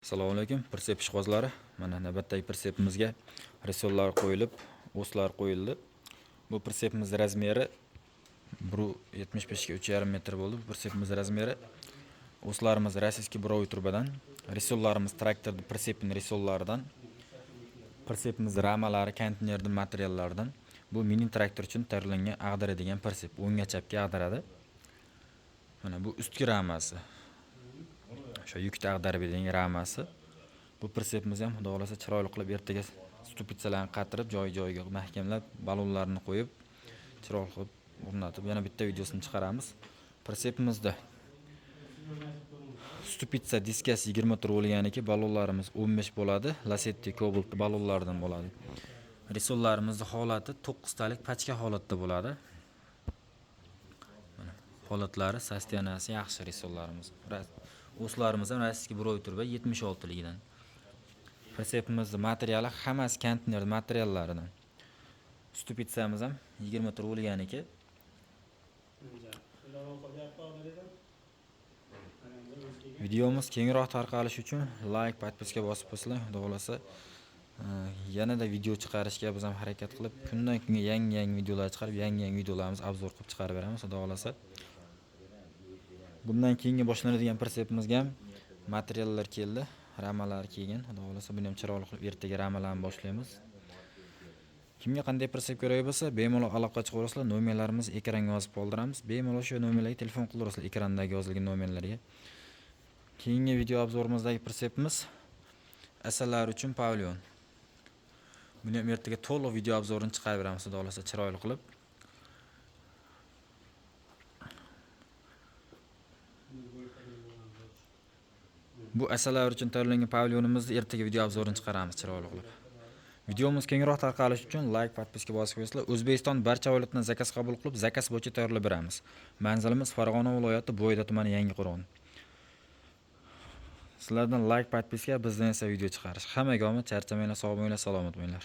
Assalomu alaykum, прицеп ishqibozlari. Mana navbatdagi прицеп imizga рессор lar qo'yilib, ось lar qo'yildi. Bu прицеп imiz размер i 1,75 ga 3,5 metr bo'ldi. Bu прицеп imiz размер i. Ось larimiz российский буровой trubadan, рессор larimiz traktor прицеп ning рессор laridan, прицеп imiz ramalari konteynerning materiallaridan. Bu mini traktor uchun tayyorlangan ag'daradigan прицеп, o'ngga chapga ag'daradi. Mana bu ustki ramasi. O'sha yukni ag'darib beradigan ramasi. Bu прицеп imizni ham, xudo xohlasa, chiroyli qilib ertaga ступица larni qatirib, joy-joyiga mahkamlab, ballonlarni qo'yib, chiroyli qilib o'rnatib, yana bitta videosini chiqaramiz. Прицеп imizda ступица diskasi 24 bo'lganiki, ballonlarimiz 15 bo'ladi. Lasetti Cobalt ballonlardan bo'ladi. Рессор larimizni holati 9 talik pachka holatda bo'ladi. Mana holatlari, состояния si yaxshi рессор larimiz. Ось larimiz ham российский буровой truba 76 ligidan. Прицеп imizni materiali hammasi konteyner materiallaridan. Ступица miz ham 24 bo'lganiki. Qo'lyapti. Videomiz kengroq tarqalishi uchun лайк, подписка bosib qo'ysanglar, xudo xohlasa, yanada video chiqarishga biz ham harakat qilib, kundan kunga yangi-yangi videolar chiqarib, yangi-yangi videolarimizni обзор qilib chiqarib beramiz, xudo xohlasa. Bundan keyingi boshlanadigan прицеп imizga ham materiallar keldi, ramalar kelgan. Xudo xohlasa, buni ham chiroyli qilib ertaga ramalarni boshlaymiz. Kimga qanday прицеп kerak bo'lsa, bemalol aloqa chiqaverasizlar. Nomerlarimizni ekranga yozib qoldiramiz. Bemalol shu nomerlarga telefon qilaverasizlar, ekrandagi yozilgan nomerlarga. Keyingi video обзор imizdagi прицеп imiz asallar uchun pavilyon. Buni ham ertaga to'liq video обзор ini chiqarib beramiz, xudo xohlasa, chiroyli qilib. Bu asallar uchun tayyorlangan pavilyonimizni ertaga video обзор ini chiqaramiz chiroyli qilib. Videomiz kengroq tarqalishi uchun лайк, подписка bosib qo'yasizlar. O'zbekiston barcha viloyatdan заказ qabul qilib, заказ bo'yicha tayyorlab beramiz. Manzilimiz Farg'ona viloyati, Bo'yda tumani, Yangiqo'rg'on. Sizlardan лайк, подписка, bizdan esa video chiqarish. Hammaga omad, charchamanglar, sog' bo'linglar, salomat bo'linglar.